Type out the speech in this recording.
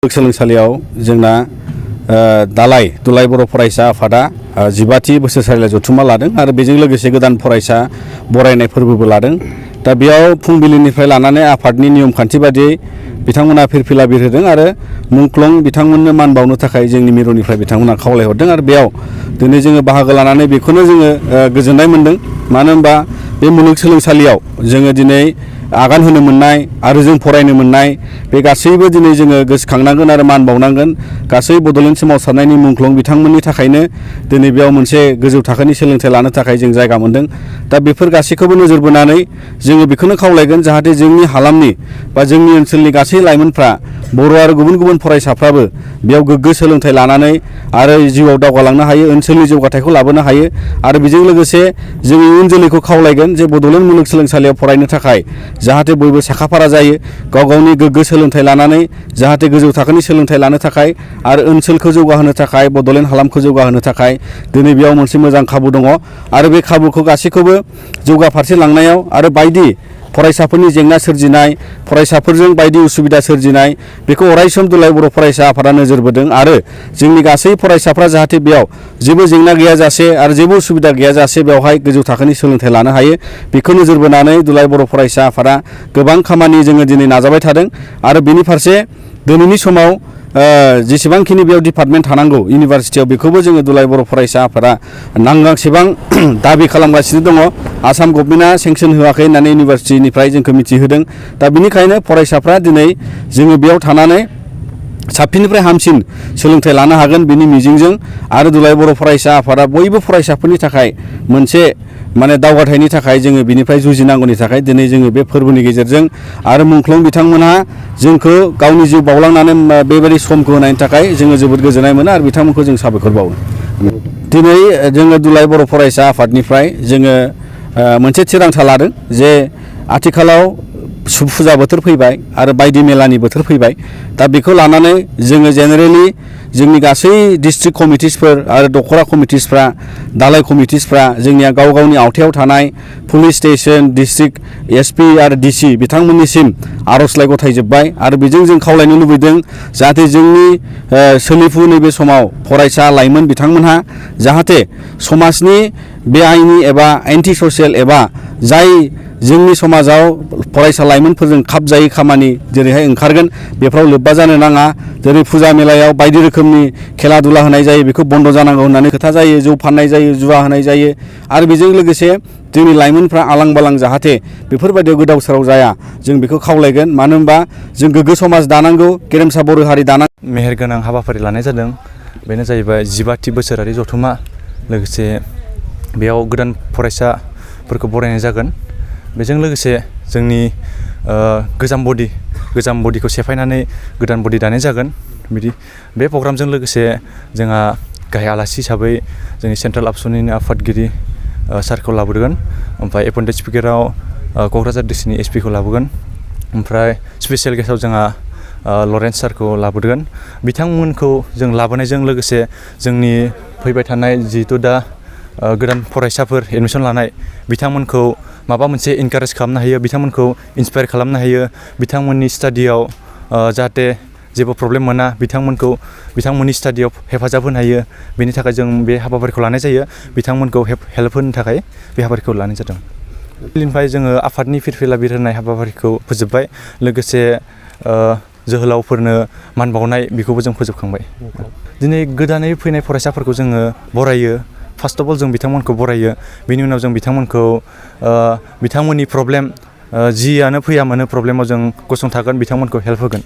सोलोंसालियाव जोंना दुलाय बर' फरायसा आफादा 15थि बोसोरसालियाव जथुम्मा लादों आरो बेजों लोगोसे गोदान फरायसा बरायनाय फोरबोबो लादों। दा बेयाव फुंबिलिनिफ्राय लानानै आफादनि नियम खान्थि बादियै बिथांमोना फिरफिला बिरहोदों आरो मुंख्लं बिथांमोननो मान बावनो थाखाय जोंनि मिरुनिफ्राय बिथांमोना खावलायहरदों आरो बेयाव दिनै जोङो बाहागो लानानै बेखौनो जोङो गोजोननाय मोनदों। मानो होनबा बे मुलुगसोलोंसालियाव जोङो दिनै आगान होनो मोननाय आरो जों फरायनो मोननाय बे गासैबो दिनै जोङो गोसोखांनांगोन आरो मान बावनांगोन। गासै बड'लेण्ड सोमावसारनायनि मुंख्लं बिथांमोननि थाखायनो दिनै बेयाव मोनसे गोजौ थाखोनि सोलोंथाइ लानो थाखाय जों जायगा मोनदों। दा बेफोर गासैखौबो नोजोर बोनानै जोङो बेखौनो खावलायगोन जाहाथे जोंनि हालामनि बा जोंनि ओनसोलनि गासै लाइमोनफ्रा बर' आरो गुबुन गुबुन फरायसाफ्राबो बेयाव गोग्गो सोलोंथाइ लानानै आरो जिउआव दावगालांनो हायो, ओनसोलनि जौगाथायखौ लाबोनो हायो आरो बेजों लोगोसे जोंनि इयुन जोलैखौ खावलायगोन जे बड'लेण्ड मुलुगसोलोंसालियाव फरायनो थाखाय जाहाथे बयबो साखाफारा जायो, गाव गावनि गोग्गो सोलोंथाइ लानानै जाहाथे गोजौ थाखोनि सोलोंथाइ लानो थाखाय आरो ओनसोलखौ जौगाहोनो थाखाय, बड'लेण्ड हालामखौ जौगाहोनो थाखाय दिनै बेयाव मोनसे मोजां खाबु दङ आरो बे खाबुखौ गासैखौबो जौगाफारसे लांनायाव आरो बायदि फरायसाफोरनि जेंना सोरजिनाय, फरायसाफोरजों बायदि उसुबिदा सोरजिनाय बेखौ अरायसम दुलाय बर' फरायसा आफादा नोजोर बोदों आरो जोंनि गासै फरायसाफ्रा जाहाथे बेयाव जेबो जेंना गैयाजासे आरो जेबो उसुबिदा गैयाजासे बेवहाय गोजौ थाखोनि सोलोंथाइ लानो हायो। बेखौ नोजोर बोनानै दुलाय बर' फरायसा आफादा गोबां खामानि जोङो दिनै नाजाबाय थादों आरो बेनि फारसे दिनैनि समाव जेसेबांखिनि बेयाव डिपार्टमेन्ट थानांगौ इउनिभारसिटियाव बेखौबो जोङो दुलाय बर' फरायसा आफादा नांगांसेबां दाबि खालामगासिनो दङ। आसाम गभर्नमेन्टआ सेंसन होआखै होननानै इउनिभारसिटिनिफ्राय जोंखौ मिथिहोदों। दा बेनिखायनो फरायसाफ्रा दिनै जोङो बेयाव थानानै साबसिननिफ्राय हामसिन सोलोंथाइ लानो हागोन बेनि मिजिंजों आरो दुलाय बर' फरायसा आफादा बयबो फरायसाफोरनि थाखाय मोनसे दावगाथायनि थाखाय जोङो बिनिफ्राय जुजिनांगौनि थाखाय दिनै जोङो बे फोरबोनि गेजेरजों आरो मुंख्लं बिथांमोनहा जोंखौ गावनि जिउ बावलांनानै बेबायदि समखौ होनायनि थाखाय जोङो जोबोद गोजोननाय मोनो आरो बिथांमोनखौ जों साबायखर बावो। दिनै जोङो दुलाय बर' फरायसा आफादनिफ्राय जोङो मोनसे थिरांथा लादों जे आथिखालाव फुजा बोथोर फैबाय आरो बायदि मेलानि बोथोर फैबाय। दा बेखौ लानानै जोङो जेनेरेलि जोंनि गासै डिस्ट्रिक्ट कमिटिसफोर आरो दख'रा कमिटिसफ्रा, दालाय कमिटिसफ्रा जोंनिया गाव गावनि आवथायाव थानाय पुलिस स्टेसन, डिस्ट्रिक्ट एसपि आरो डिसि बिथांमोननिसिम आर'जलाइ गथायजोब्बाय आरो बेजों जों खावलायनो लुबैदों जाहाथे जोंनि सोलिफु नैबे समाव फरायसा लाइमोन बिथांमोनहा जाहाथे समाजनि बेआइनि एबा एन्टि ससियेल एबा जाय जोंनि समाजाव फरायसा लाइमोनफोरजों खाब जायै खामानि जेरैहाय ओंखारगोन बेफ्राव लोब्बा जानो नाङा। जेरै फुजा मेलायाव बायदि रोखोमनि खेला दुला होनाय जायो बेखौ बन्द' जानांगौ होननानै खोथा जायो, जौ फाननाय जायो, जुवा होनाय जायो आरो बेजों लोगोसे जोंनि लाइमोनफ्रा आलां बालां जाहाथे बेफोरबायदियाव गोदाव सोराव जाया जों बेखौ खावलायगोन। मानो होनबा जों गोग्गो समाज दानांगौ, गेरेमसा बर' हारि दानांगौ। मेहेरगोनां हाबाफारि लानाय जादों, बेनो जाहैबाय 15थि बोसोरारि जथुम्मा। लोगोसे बेयाव गोदान फरायसाफोरखौ बरायनाय जागोन। बेजों लोगोसे जोंनि गोजाम बडिखौ सेफायनानै गोदान बडि दानाय जागोन। बिदि बे प्रग्रामजों लोगोसे जोंहा गाहाय आलासि हिसाबै जोंनि सेन्ट्रेल आबसुनिनो आफादगिरि सारखौ लाबोगोन। ओमफ्राय एपइन्टेड स्पिकाराव क'क्राझार डिस्ट्रिक्टनि एसपिखौ लाबोगोन। ओमफ्राय स्पेसियेल गेस्टआव जोंहा लरेन्स सारखौ लाबोगोन। बिथांमोनखौ जों लाबोनायजों लोगोसे जोंनि फैबाय थानाय जिहेथु दा गोदान फरायसाफोर एडमिसन लानाय बिथांमोनखौ माबा मोनसे इनकारेज खालामनो हायो, बिथांमोनखौ इन्सपायार खालामनो हायो, बिथांमोननि स्टाडियाव जाहाथे जेबो प्रब्लेम मोना, बिथांमोननि स्टाडियाव हेफाजाब होनो हायो। बेनि थाखाय जों बे हाबाफारिखौ लानाय जायो। बिथांमोनखौ हेल्प होनो थाखाय बे हाबाफारिखौ लानाय जादों। बेनिफ्राय जोङो आफादनि फिरफिला बिरहोनाय हाबाफारिखौ फोजोबबाय। लोगोसे जोहोलावफोरनो मान बावनाय बेखौबो जों फोजोबखांबाय। दिनै गोदानै फैनाय फरायसाफोरखौ जोङो बरायो। फार्स्ट अफ अल जों बिथांमोनखौ बरायो, बेनि उनाव जों बिथांमोनखौ बिथांमोननि प्रब्लेम जियानो फैया मानो प्रब्लेमाव जों गसंथागोन, बिथांमोनखौ हेल्प होगोन।